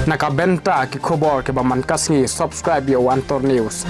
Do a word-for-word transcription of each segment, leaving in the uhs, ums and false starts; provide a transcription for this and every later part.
Na ka bynta ki khubor kiba man ka sngi, subscribe ïa u Antor News.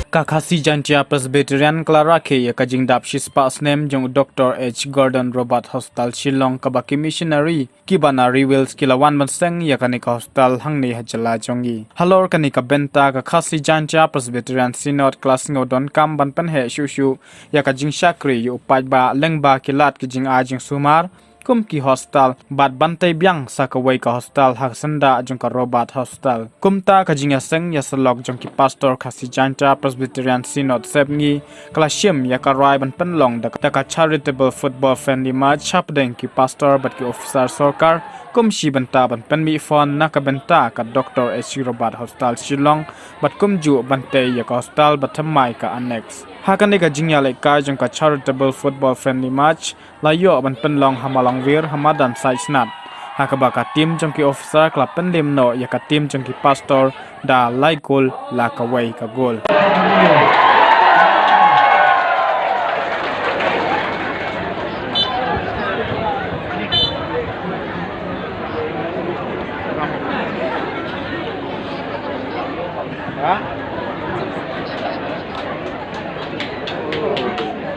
Ka Khasi Jaintia Presbyterian ka la rakhe ïa ka jingdap shispah snem jong u Doctor H Gordon Roberts Hostel Shillong, kaba ki missionary kiba na Rewills ki la wan ban seng ïa kane ka hostel hangne ha jylla jong ngi. Halor kane ka bynta, ka Khasi Jaintia Presbyterian Synod ka la sngew donkam ban pynheh shuh shuh ïa ka jingshakri ïa u paidbah lyngba ki lad ki jingai jingsumar kum ki hostel bad ban tei biang sa kawei ka hostel ha ka syndah jong ka Roberts Hostel. Kumta ka jingïaseng ïasyllok jong ki pastor Khasi Jaintia Presbyterian Synod Sepngi ka la shim ïa ka rai ban pynlong da ka, da ka charitable football friendly match hapdeng ki pastor bad ki officer sorkar, kum shi bynta ban pynmih fund na ka bynta ka Doctor H Roberts Hostel Shillong, bad kumjuh ban tei ïa ka hostel bad thymmai ka annex. Ha kane ka jingïalehkai jong ka charitable football friendly match la ïoh ban pynlong ha Malangbir ha madan Saitnat, ha kaba ka team jong ki officer ka la pynlem noh ïa ka team jong ki pastor da lai gol la kawei ka gol.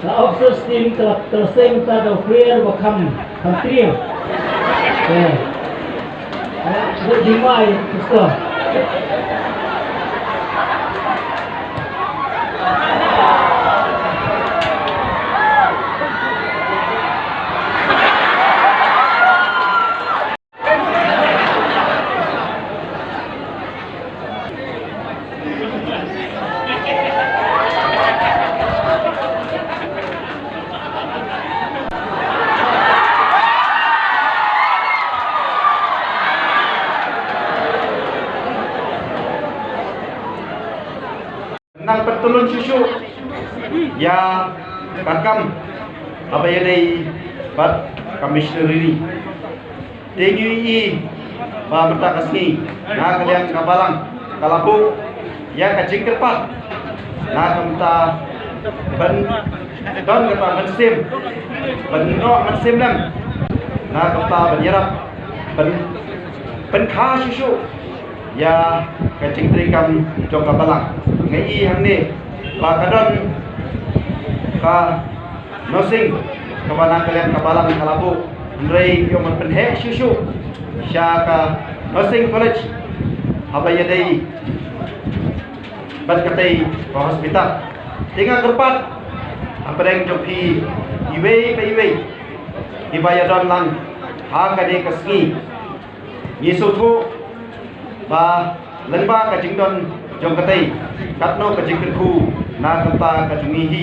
Ka officer team ka la, ka la seng ta da u player ba kham, kham triang. Eh. Eh, ba jingmai, ka score. Nang pyntyllun shuh shuh ïa ka kam haba ïadei bad ka missionary. Te ngi ïohi ba mynta ka sngi na ka liang ka balang ka la buh ïa ka jingkyrpad na ka bynta ban don kata mynsiem, ban noh mynsiem lem, na ka bynta ban ïarap, ban, ban kha shuh shuh ïa ka jingtrei kam jong ka balang. Nga i hangne ba ka don ka nursing kaba na ka liang ka balang ka la buh, hynrei ïoh ban pynheh shuh shuh sha ka nursing college haba ïadei bad katei ka hospital. Te nga kyrpad hapdeng jong phi iwei pa iwei kiba ïadon lang ha kane ka sngi. Ngi sngewthuh ba lyngba ka jingdon jong katei, katno ka jingkyrkhu na ka bynta ka jong ngi hi.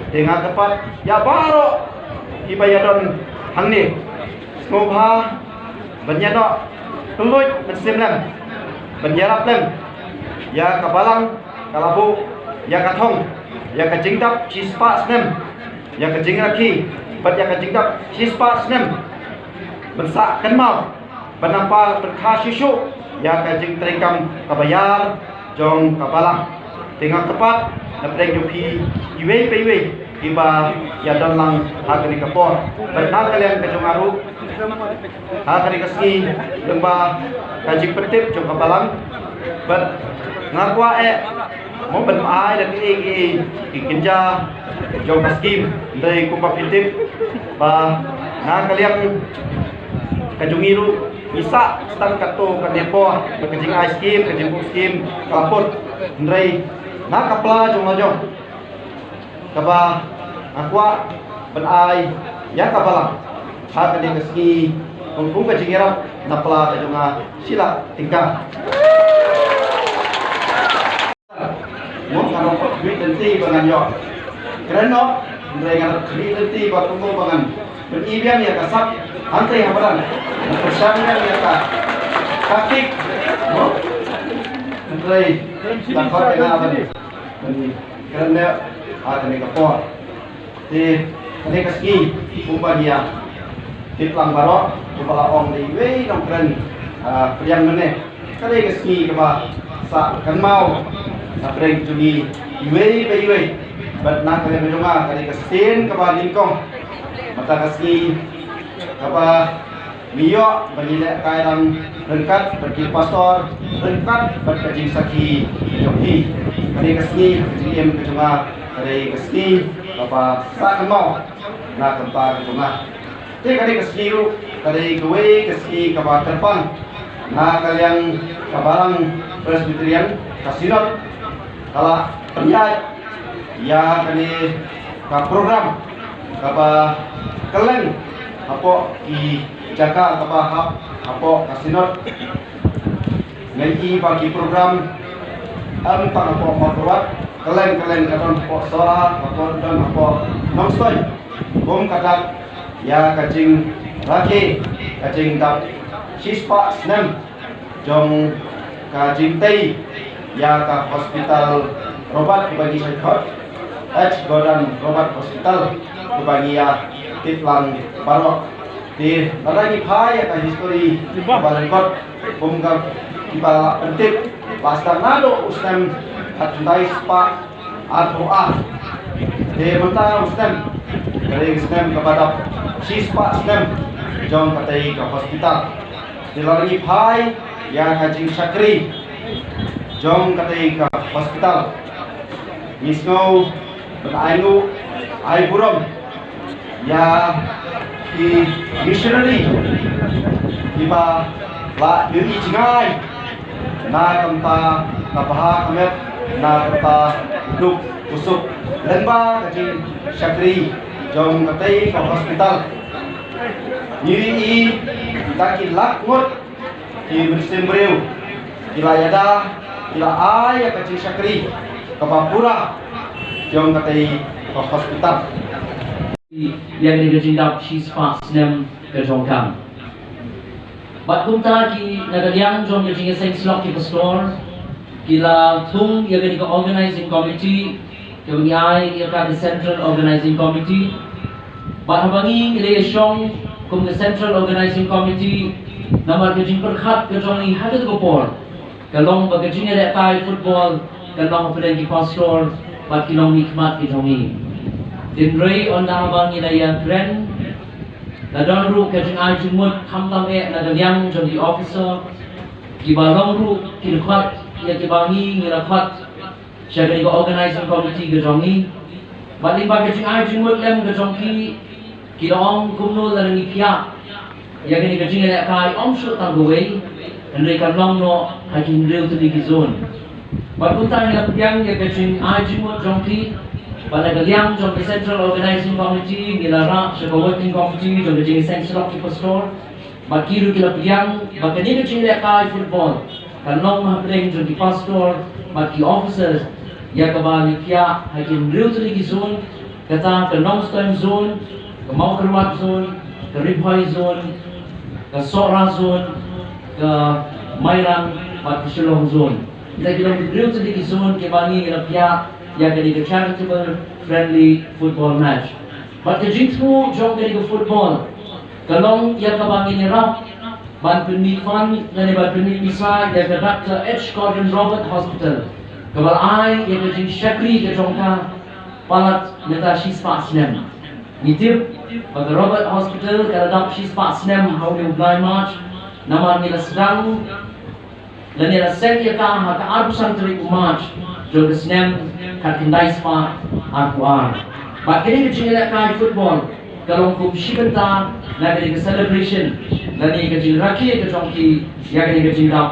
Te nga kyrpad ïa baroh kiba ïadon hangne, sngewbha ban ïa noh kylluid mynsiem lem, ban ïarap lem ïa ka balang ka la buh ïa ka thong, ïa ka jingdap shispah snem, ïa ka jingrakhe bad ïa ka jingdap shispah snem, ban sah kynmaw, ban nang pynpaw, ban kha shuh shuh ïa ka jingtrei kam kaba ïar jong ka balang. Te nga kyrpad na pdeng jong phi iwei pa iwei kiba ïadon lang ha kane ka por, bad na ka liang ka jong nga ruh ha kane ka sngi, lyngba ka jingpyntip jong ka balang, bad nga kwah eh mo ban ai da kiei kiei ki kynja jong ka skim, hynrei kumba phi tip ba na ka liang ka jong ngi ruh ngi sah tang katto katne por, ka jingai skim, ka jingbuh skim ka la put, hynrei na ka pla jong la jong kaba nga kwah ban ai ïa ka balang ha kane ka sngi, kum, kum ka jingïarap na pla ka jong nga, shi lak tyngka. Mo, nga ruh khmih lynti ba ngan ïoh kren noh, hynrei nga ruh khmih lynti ba kumno ba ngan pyni biang ïa ka sap hangtei ha madan, ngan pyrshang biang ïa ka taktik, mo, hynrei la khot ïa nga ban, ban kren noh ha kane ka por. Te kane ka sngi kumba ngi ïa tip lang baroh, kumba la ong da iwei nongkren, ah, pdiang mynne, kane ka sngi kaba sah kynmaw na pdeng jong ngi iwei pa iwei. Bad na ka liang ka jong nga, kane ka sien kaba nyngkong, mynta ka sngi kaba Ngi ïoh ban ïalehkai lang ryngkat bad ki pastor, ryngkat bad ka jingsakhi jong phi. Kane ka sngi, ka jingim ka jong nga, ka dei ka sngi kaba sah kynmaw na ka bynta ka jong nga. Te kane ka sngi ruh ka dei kawei ka sngi kaba kyrpang na ka liang ka Balang Presbyterian, ka Synod, ka la pynïaid ïa kane ka program kaba kylleng hapoh ki jaka kaba hap hapoh ka Synod. Ngi i ba ki program em tang hapoh Mawkyrwat, kylleng kylleng ka don hapoh Sohra, ka don hapoh Nongstoiñ. Kum ka dak ïa ka jingrakhe ka jingdap shispah snem jong ka jingtei ïa ka hospital Robert kaba ngi shait khot, H Gordon Robert Hospital kaba ngi ïa tip lang baroh. Te lada ngi phai ïa ka history kaba lyngkot, kum ka kiba la pyntip, la start naduh u snem khatkhyndai spah arphew ar. Te mynta u snem, ka dei u snem kaba dap shispah snem jong katei ka hospital. Te lada ngi phai ïa ka jingshakri jong katei ka hospital, ngi sngew ban ai nguh ai burom ïa ki missionary kiba la ïohi jngai na ka bynta ka bha ka met, na ka bynta u duk u suk lyngba ka jingshakri jong katei ka hospital. Ngi ïohi da ki lak ngut ki mynsiem briew ki la ïada, ki la ai ïa ka jingshakri kaba pura jong katei ka hospital. Ïa kane ka jingdap shispah snem ka jong ka. Bad kumta ki na ka liang jong ka jingïaseng syllok ki pastor ki la thung ïa kane ka organizing committee, kaba ngi ai ïa ka the Central Organizing Committee. Bad haba ngi ngi la ïashong kum ka Central Organizing Committee, namar ka jingpyrkhat ka jong ngi ha kata ka por ka long ba ka jingïalehkai football kan long hapdeng ki pastor bad ki longmihkhmat ki jong ngi. Hynrei ynda haba ngi la ïakren, la don ruh ka jingai jingmut khamtam eh na ka liang jong ki officer kiba long ruh ki dkhot ïa kiba ngi ngi la khot sha kane ka organizing committee ka jong ngi. Bad lyngba ka jingai jingmut lem ka jong ki, ki la ong kumno lada ngi phiah ïa kane ka jingïalehkai ym shuh tang kawei, hynrei kan long noh ha ki hynriew tylli ki zone. Bad kumta ngi la pdiang ïa ka jingai jingmut jong ki, bad na ka liang jong ka Central Organizing Committee ngi la rah sha ka Working Committee jong ka jingïaseng syllok ki pastor. Bad ki ruh ki la pdiang ba kane ka jingïalehkai football kan long hapdeng jong ki pastor bad ki officers ïa kaba ngi phiah ha ki hynriew tylli ki zone, kata ka Nongstoiñ zone, ka Mawkyrwat zone, ka Ri Bhoi zone, ka Sohra zone, ka Mairang bad ka Shillong zone. Kita ki long hynriew tylli ki zone kiba ngi la phiah ïa kane ka charitable friendly football match. Bad ka jingthmu jong kane ka football ka long ïa kaba ngin ïarap ban pynmih fund lane ban pynmih pisa ïa ka Doctor H Gordon Roberts Hospital, kaba la ai ïa ka jingshakri ka jong ka palat mynta shispah snem. Ngi tip ba ka Roberts Hospital ka la dap shispah snem ha une u bnai March, namar ngi la sdang lane la seng ïa ka ha ka arphew san tarik u March jong ka snem khatkhyndai spah arphew ar. Bad kane ka jingïalehkai football ka long kum shi bynta na kane ka celebration lane ka jingrakhe ka jong ki ïa kane ka jingdap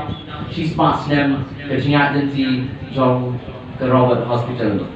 shispah snem ka jingïaid lynti jong ka Roberts Hospital.